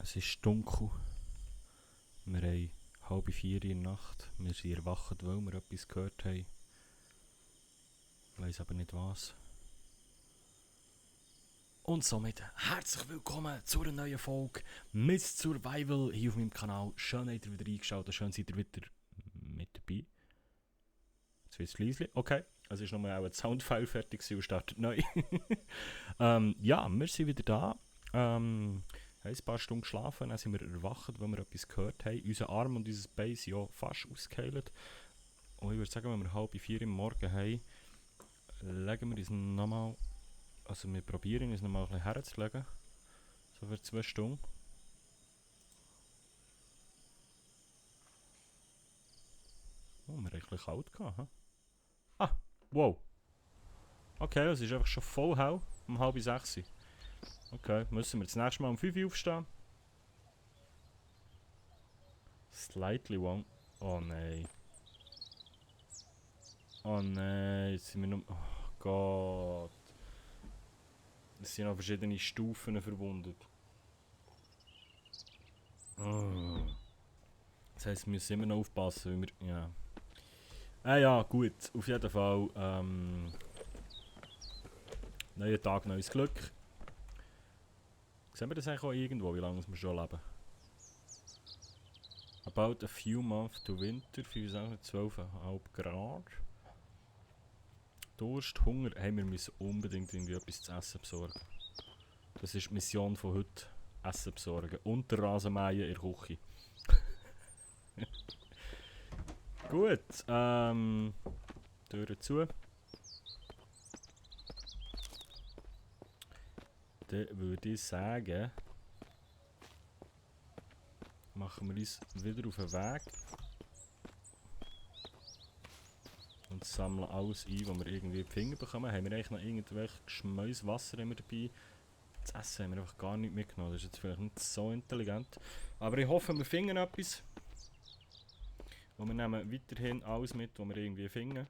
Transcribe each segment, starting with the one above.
Es ist dunkel. Wir haben 3:30 in der Nacht. Wir sind erwacht, weil wir etwas gehört haben. Ich weiss aber nicht was. Und somit herzlich willkommen zu einer neuen Folge Miss Survival hier auf meinem Kanal. Schön, habt ihr wieder eingeschaltet, schön seid ihr wieder mit dabei. Jetzt wird es leise. Okay, es ist nochmal auch ein Soundfile fertig und startet neu. Ja, wir sind wieder da. Haben ein paar Stunden geschlafen, dann sind wir erwacht, weil wir etwas gehört haben. Unser Arm und unser Bein sind ja fast ausgeheilt. Und ich würde sagen, wenn wir 3:30 am Morgen haben, legen wir uns nochmal, also wir probieren uns nochmal ein bisschen herzulegen. So für 2 Stunden. Oh, wir haben ein bisschen kalt gehabt. He? Ah, wow. Okay, es ist einfach schon voll hell, um 5:30. Okay, müssen wir das nächste Mal um 5 Uhr aufstehen. Slightly one. Oh nein. Oh nein, jetzt sind wir noch... Oh Gott. Es sind noch verschiedene Stufen verwundet. Oh. Das heisst, wir müssen immer noch aufpassen, weil wir... Ja. Ja, gut. Auf jeden Fall. Neuer Tag, neues Glück. Sehen wir das eigentlich auch irgendwo, wie lange wir schon leben? About a few months to winter, 12,5 Grad. Durst, Hunger, hey, wir müssen unbedingt irgendwie etwas zu essen besorgen. Das ist die Mission von heute. Essen besorgen. Und der Rasenmähen in der Küche. Gut, Türen zu. Dann würde ich sagen, machen wir uns wieder auf den Weg. Und sammeln alles ein, was wir irgendwie in die Finger bekommen. Haben wir eigentlich noch irgendwelche Geschmäus Wasser immer dabei? Das Essen haben wir einfach gar nicht mitgenommen. Das ist jetzt vielleicht nicht so intelligent. Aber ich hoffe, wir finden etwas. Und wir nehmen weiterhin alles mit, was wir irgendwie finden.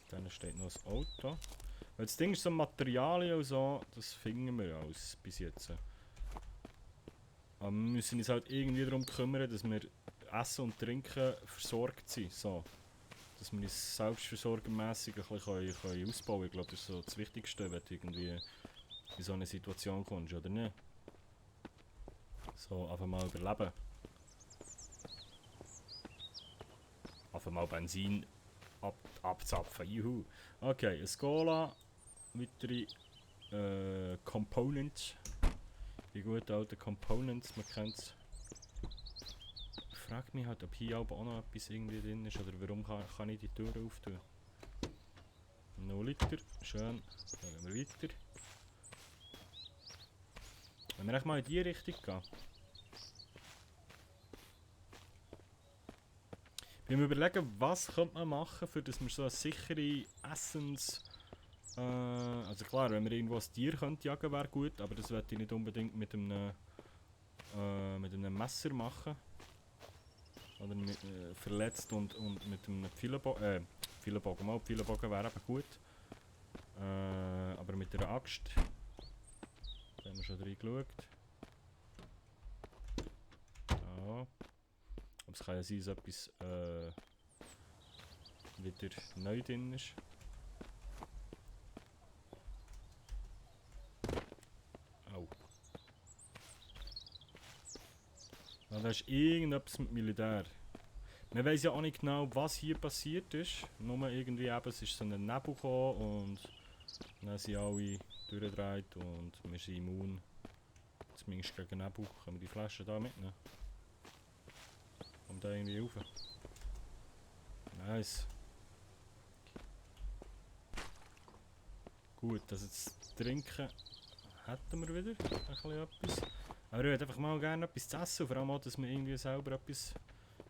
Dann steht noch das Auto. Weil das Ding ist so Materialien und so, das finden wir alles bis jetzt. Aber wir müssen uns halt irgendwie darum kümmern, dass wir Essen und Trinken versorgt sind. So. Dass wir uns selbstversorgermässig ein bisschen können ausbauen können. Ich glaube, das ist so das Wichtigste, wenn du irgendwie in so eine Situation kommst, oder nicht? So, einfach mal überleben. Einfach mal Benzin abzapfen, juhu. Okay, eine Skola, weitere Components. Die guten alten Components, man kennt es. Ich frage mich halt, ob hier auch noch etwas irgendwie drin ist oder warum kann ich die Tür auftun. 0 Liter, schön. Dann gehen wir weiter. Wenn wir echt mal in die Richtung gehen. Ich bin mir überlegen, was könnte man machen, für dass wir so eine sichere also klar, wenn wir irgendwo ein Tier könnte jagen, wäre gut, aber das werde ich nicht unbedingt mit einem Messer machen. Oder mit, verletzt und mit einem Pfeilenbogen, Pfeilenbogen wäre eben gut. Aber mit der Axt, da haben wir schon reingeschaut. Ja. Aber es kann ja sein, dass etwas wieder neu drin ist. Oh. Ja, da ist irgendetwas mit Militär. Man weiss ja auch nicht genau, was hier passiert ist. Nur irgendwie eben, es ist so ein Nebel gekommen und dann sind alle durchgedreht und wir sind immun. Zumindest gegen Nebel. Können wir die Flasche da mitnehmen? Kommt da irgendwie rauf? Nice. Gut, also das Trinken hätten wir wieder ein bisschen etwas. Aber ich würde einfach mal gerne etwas zu essen, vor allem auch, dass wir irgendwie selber etwas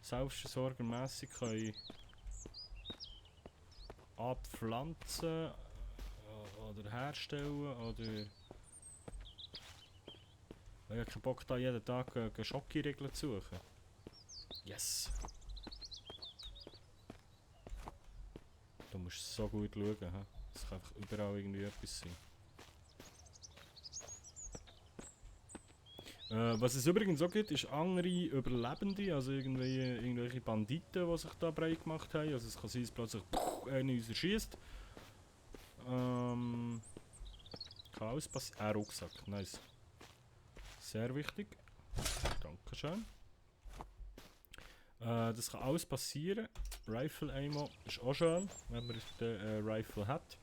selbstversorgermässig können abpflanzen oder herstellen oder... Ich habe keinen Bock da jeden Tag Schokoriegel zu suchen. Yes! Du musst so gut schauen, he? Es kann einfach überall irgendwie etwas sein. Was es übrigens auch gibt, ist andere Überlebende, also irgendwelche Banditen, die sich da breit gemacht haben. Also es kann sein, dass plötzlich einer uns erschießt. Kann alles passieren. Rucksack, nice. Sehr wichtig. Dankeschön. Das kann alles passieren. Rifle Ammo ist auch schön, wenn man den Rifle hat.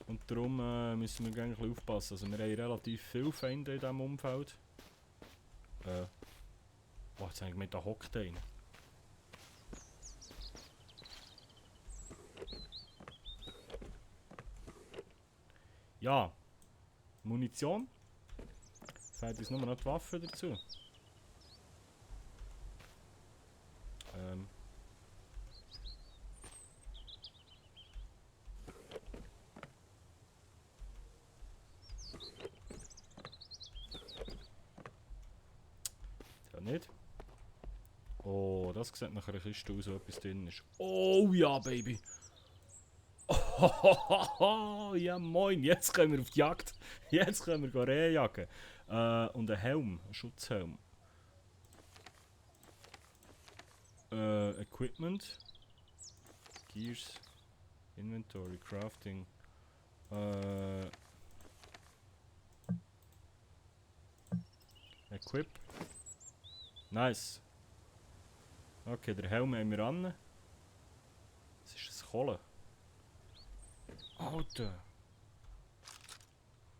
Und darum müssen wir ein bisschen aufpassen. Also wir haben relativ viele Feinde in diesem Umfeld. Jetzt habe ich mit da hockt einer. Ja. Munition. Fehlt uns nur noch die Waffe dazu. Ja nicht. Oh, das sieht nach einer Kiste aus, wo etwas drin ist. Oh ja, Baby! Oh, ja moin, jetzt können wir auf die Jagd. Jetzt können wir Rehjagen. Und ein Helm, ein Schutzhelm. Equipment. Gears. Inventory, Crafting. Equip. Nice. Okay, der Helm haben wir an. Das ist ein Kohle. Alter.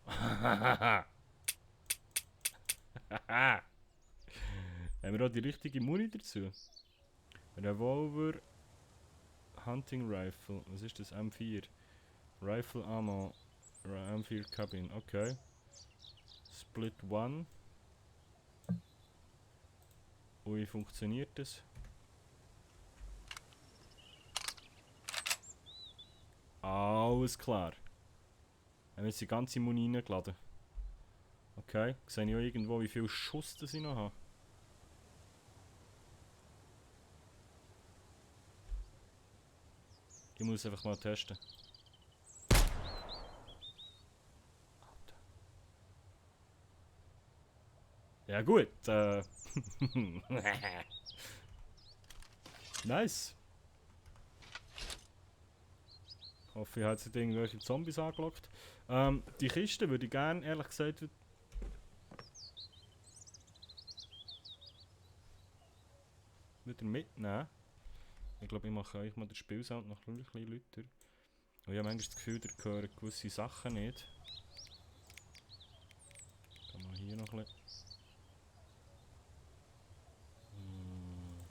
Haben wir auch die richtige Muni dazu? Revolver. Hunting Rifle. Was ist das? M4. Rifle Ammo. M4 Cabin. Okay. Split 1. Und wie funktioniert das? Alles klar. Haben wir jetzt die ganze Muni reingeladen. Okay. Sehe ich auch irgendwo, wie viel Schuss das ich noch habe? Ich muss einfach mal testen. Ja gut, nice. Ich hoffe, ich habe jetzt irgendwelche Zombies angelockt. Die Kiste würde ich gerne, ehrlich gesagt, wieder mitnehmen. Ich glaube, ich mache euch mal den Spielsound noch ein bisschen lauter. Und ich habe manchmal das Gefühl, da gehören gewisse Sachen nicht. Kann man hier noch ein bisschen...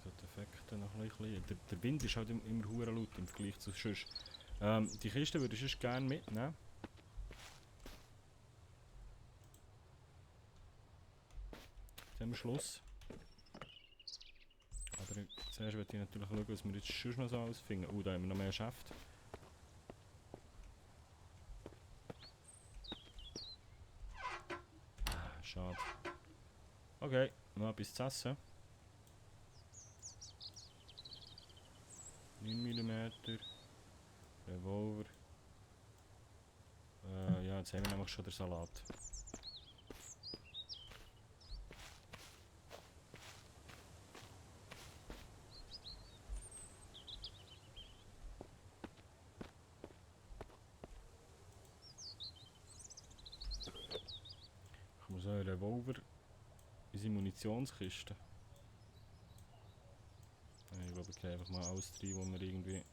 Die Effekte noch ein bisschen... Der Wind ist halt immer hure laut im Vergleich zu sonst. Die Kiste würde ich sonst gerne mitnehmen. Am Schluss. Aber zuerst möchte ich natürlich schauen, was wir jetzt schon noch so alles finden. Da haben wir noch mehr Schäfte. Schade. Okay, noch etwas zu essen. 9 mm. Revolver. Ja, jetzt haben wir nämlich schon den Salat. Ich muss auch einen Revolver. Unsere Munitionskiste. Ich glaube, ich gehe einfach mal alles rein, was wir irgendwie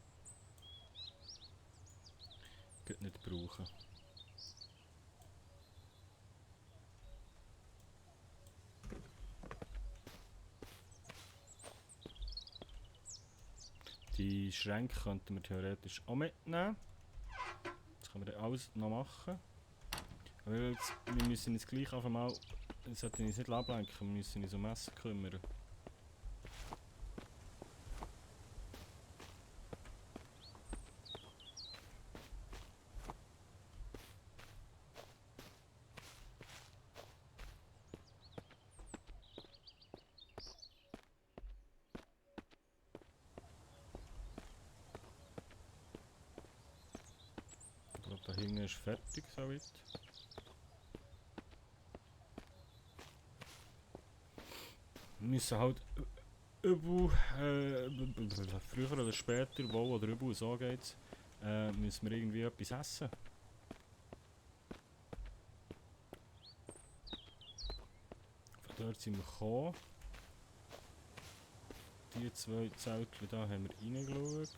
nicht brauchen. Die Schränke könnten wir theoretisch auch mitnehmen. Das können wir dann alles noch machen. Aber jetzt, wir müssen uns gleich einfach mal... Wir sollten uns nicht ablenken, wir müssen uns um Essen kümmern. Ich glaube, da hinten ist fertig, so weit. müssen halt übel, früher oder später, wohl oder übel, so geht's, müssen wir irgendwie etwas essen. Von dort sind wir gekommen. Die zwei Zeltchen da haben wir reingeschaut.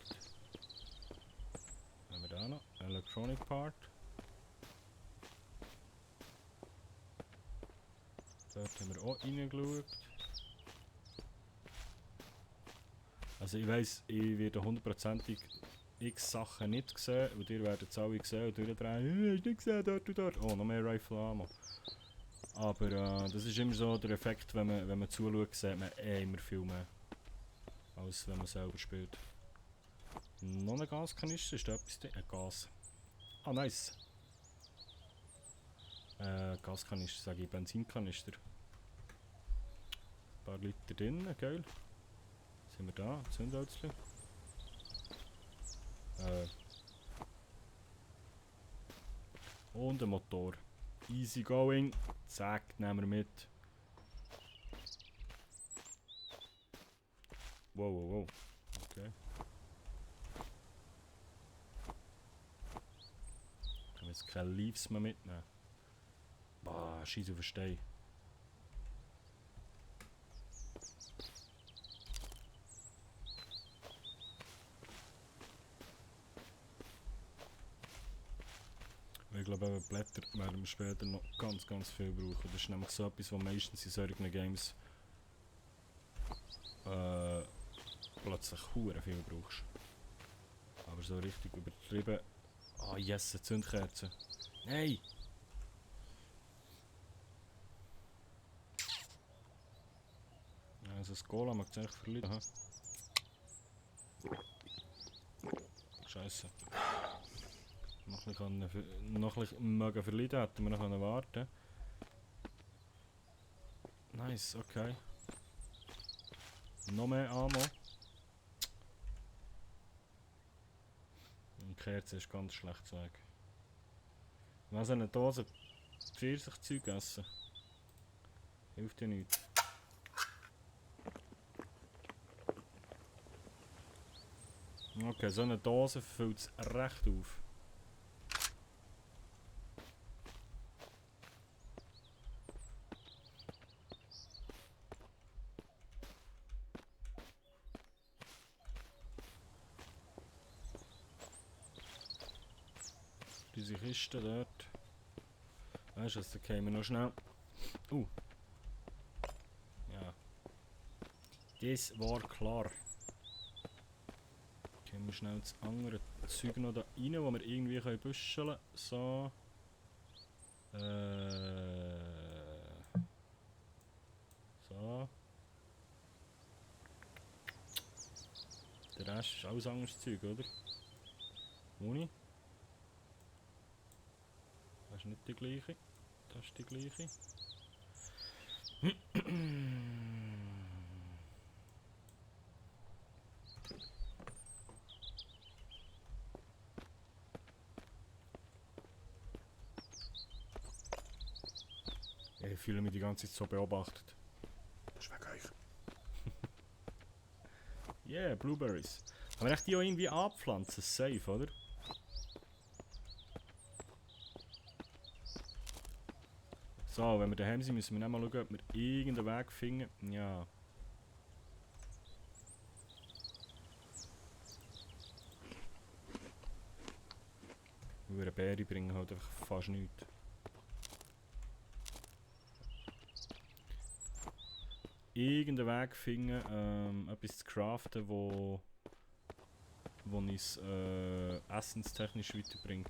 Haben wir da noch? Electronic Part. Dort haben wir auch reingeschaut. Also ich weiss, ich werde hundertprozentig x Sachen nicht sehen und ihr werdet es alle sehen und durchdrehen. Hast du nicht gesehen, dort und dort. Oh, noch mehr Rifle Ammo. Aber das ist immer so der Effekt, wenn man zuschaut, sieht man immer viel mehr. Als wenn man selber spielt. Noch ein Gaskanister, ist da etwas drin? Ein Gas. Ah, nice. Gaskanister, sage ich, Benzinkanister. Ein paar Liter drin, geil. Sind wir da? Zündhölzchen. Und ein Motor. Easy going. Zack, nehmen wir mit. Wow, wow, wow. Okay. Können wir jetzt keine Leaves mehr mitnehmen? Boah, scheiße, verstehe. Ich glaube, Blätter werden wir später noch ganz viel brauchen. Das ist nämlich so etwas, was meistens in solchen Games plötzlich hure viel brauchst. Aber so richtig übertrieben. Ah, yes, eine Zündkerze. Nein! Also das Golem mag ich eigentlich verlieren. Scheiße. Noch ein bisschen mögen verlieren, hätten wir noch warten. Nice, okay. Noch mehr Ammo. Die Kerze ist ganz schlecht weg. Wenn so eine Dose Pfirsichzeug essen, hilft ja nichts. Okay, so eine Dose füllt es recht auf. Diese Kiste dort. Weißt du, da kämen wir noch schnell. Ja. Das war klar. Gehen wir schnell das andere Zeug noch da rein, wo wir irgendwie büscheln können. So. So. Der Rest ist alles anderes Zeug, oder? Muni. Das ist nicht die gleiche. Das ist die gleiche. Ich fühle mich die ganze Zeit so beobachtet. Das ist wegen euch. Yeah, Blueberries. Kann man die auch irgendwie anpflanzen? Safe, oder? So, wenn wir daheim sind, müssen wir dann mal schauen, ob wir irgendeinen Weg finden. Ja. Weil eine Beere bringen halt einfach fast nichts. Irgendeinen Weg finden, etwas zu craften, wo uns essenstechnisch weiterbringt.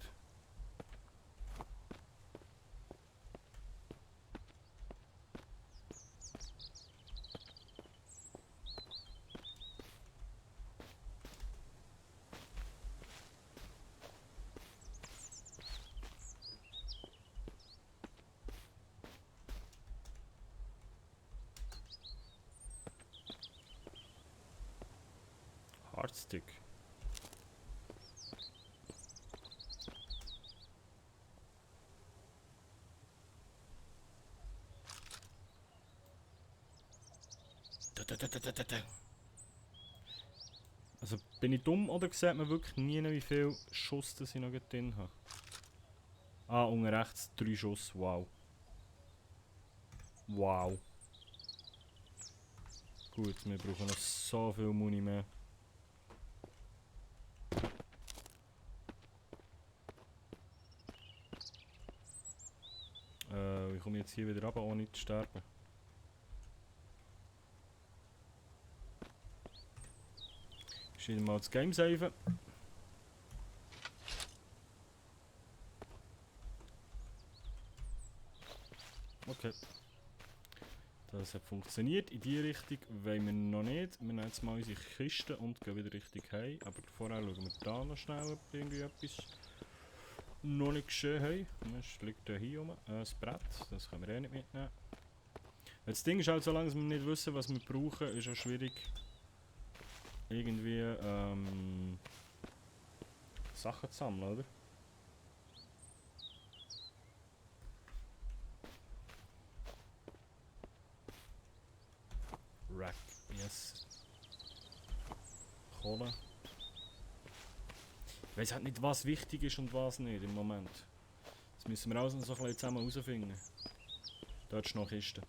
Hardstick. Also bin ich dumm oder sieht man wirklich nie, wie viel Schuss das ich noch drin habe? Ah, unten rechts 3 Schuss, wow. Wow. Gut, wir brauchen noch so viel Muni mehr. Wie komme ich jetzt hier wieder runter, ohne zu sterben? Ich will mal das Game saven. Okay. Das hat funktioniert. In die Richtung wollen wir noch nicht. Wir nehmen jetzt mal unsere Kiste und gehen wieder Richtung heim. Aber vorher schauen wir da noch schnell, ob irgendwie etwas noch nicht geschehen haben. Es liegt hier rum. Das Brett, das können wir eh nicht mitnehmen. Das Ding ist halt, solange wir nicht wissen, was wir brauchen, ist es schwierig, irgendwie Sachen zu sammeln, oder? Rack, yes. Kohle. Ich weiß halt nicht, was wichtig ist und was nicht im Moment. Das müssen wir alles noch so ein bisschen zusammen herausfinden. Dort ist noch Kiste.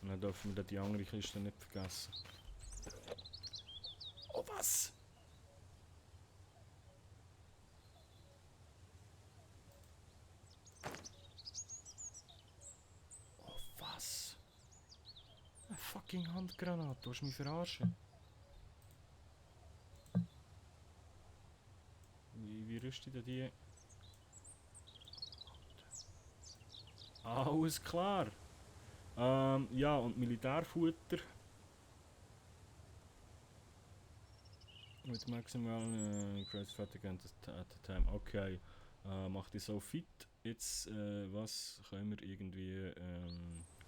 Und dann dürfen wir die andere Kiste nicht vergessen. Oh was? Oh was? Eine fucking Handgranate, du hast mich verarschen. Wie rüste ich denn die? Alles klar. Ja, und Militärfutter. Mit maximal Credits fertig at the time. Okay. Mach dich so fit. Jetzt, was können wir irgendwie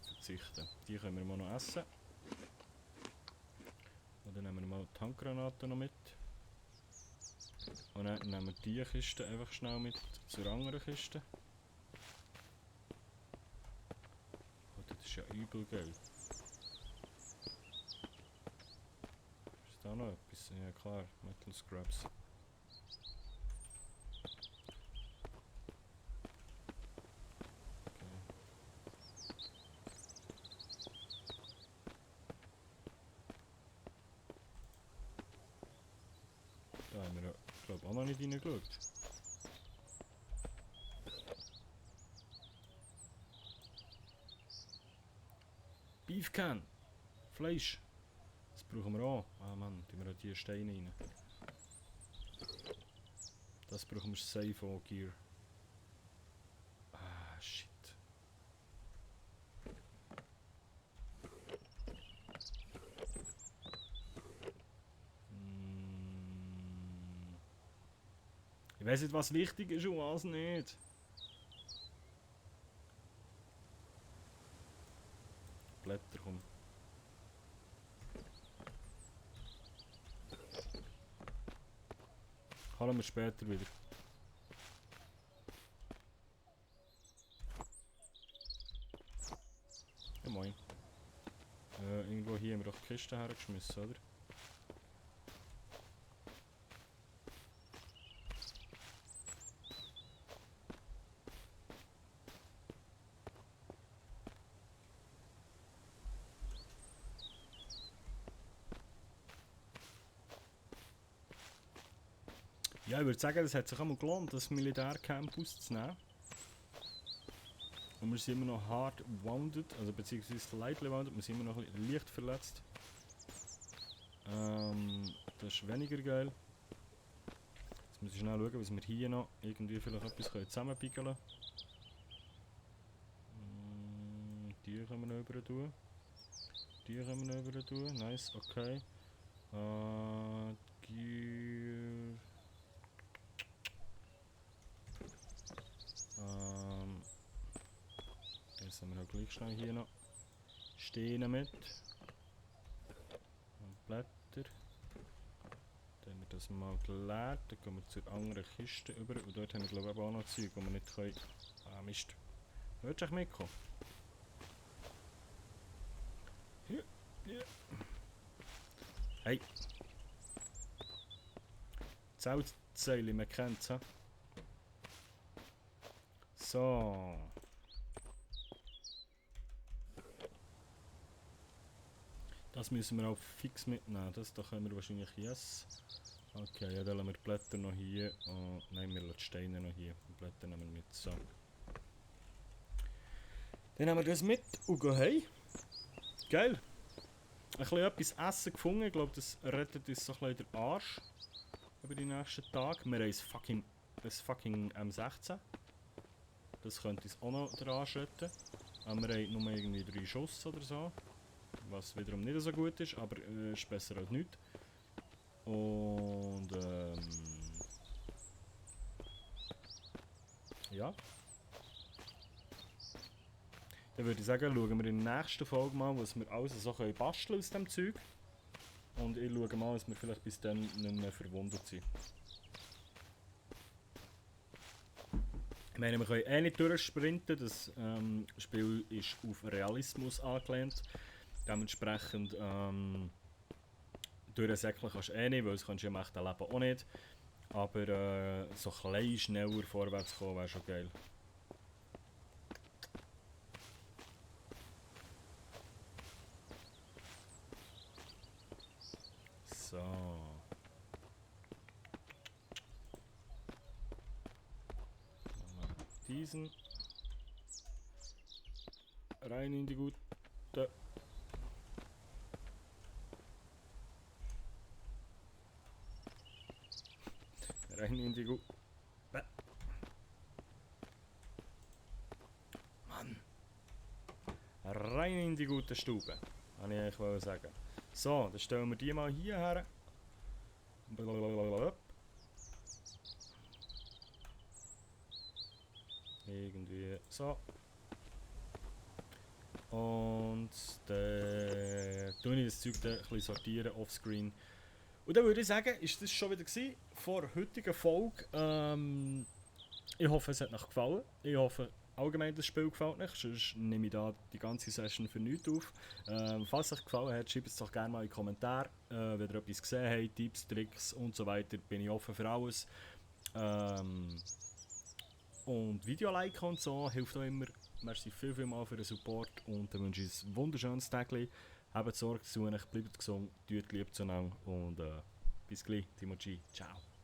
verzichten? Die können wir mal noch essen. Und dann nehmen wir mal die Handgranaten noch mit. Und dann nehmen wir die Kiste einfach schnell mit zur anderen Kiste. Oh, das ist ja übel geil. Ist da noch etwas? Ja klar, Metal Scraps. Da haben wir, glaube ich, auch noch nicht reingeschaut. Beef Can! Fleisch! Das brauchen wir auch. Ah Mann, tun wir auch die Steine rein. Das brauchen wir safe auch, Gear. Ah, shit. Ich weiss nicht, was wichtig ist und was nicht. Blätter, komm. Holen wir später wieder. Ja moin. Irgendwo hier haben wir doch die Kiste hergeschmissen, oder? Ja, ich würde sagen, es hat sich einmal gelohnt, das Militärcamp auszunehmen. Und wir sind immer noch hart wounded, also beziehungsweise lightly wounded, wir sind immer noch ein bisschen leicht verletzt. Das ist weniger geil. Jetzt muss ich schnell schauen, was wir hier noch irgendwie vielleicht etwas zusammenpickeln können. Die können wir noch rüber tun. Die können wir noch rüber tun. Nice, okay. Gear. Jetzt haben wir auch gleich schnell hier noch Steine mit. Und Blätter. Dann haben das mal geleert. Dann gehen wir zur anderen Kiste über. Und dort haben wir glaube ich auch noch Zeug, die wir nicht können... Ah, Mist. Willst du echt mitkommen? Hier, hier. Hey. Zeltzeile, man kennt es. So. Das müssen wir auch fix mitnehmen. Das da können wir wahrscheinlich yes. Okay, ja, dann lassen wir die Blätter noch hier. Oh, nein, wir lassen die Steine noch hier. Die Blätter nehmen wir mit. So. Dann nehmen wir das mit und gehen heim. Geil. Ein bisschen etwas Essen gefunden. Ich glaube, das rettet uns so ein bisschen den Arsch. Über die nächsten Tage. Wir haben ein fucking M16. Das könnte uns auch noch den Arsch retten. Aber wir haben nur irgendwie 3 Schuss oder so. Was wiederum nicht so gut ist, aber ist besser als nichts. Und ja. Dann würde ich sagen, schauen wir in der nächsten Folge mal, was wir alles so basteln aus dem Zeug. Und ich schaue mal, dass wir vielleicht bis dann nicht mehr verwundet sind. Ich meine, wir können eh nicht durchsprinten, das Spiel ist auf Realismus angelehnt. Dementsprechend durchsäckeln kannst du eh nicht, weil das kannst du im echten Leben auch nicht. Aber so ein bisschen schneller vorwärts kommen wäre schon geil. So. Diesen. Rein in die gute. Rein in die gute. Mann. Rein in die gute Stube. Kann ich eigentlich sagen. So, dann stellen wir die mal hier her. Irgendwie so. Und dann tue ich das Zeug dann ein bisschen sortieren offscreen. Und dann würde ich sagen, ist das schon wieder gewesen vor der heutigen Folge. Ich hoffe, es hat euch gefallen. Ich hoffe, allgemein das Spiel gefällt euch. Sonst nehme ich da die ganze Session für nichts auf. Falls es euch gefallen hat, schreibt es doch gerne mal in die Kommentare. Wenn ihr etwas gesehen habt, Tipps, Tricks und so weiter, bin ich offen für alles. Und Video-Like und so hilft auch immer. Merci viel mal für den Support und dann wünsche ich ein wunderschönes Tag. Habt Sorge zu euch, bleibt gesund, tut lieb zueinander und bis gleich, Timo G. Ciao.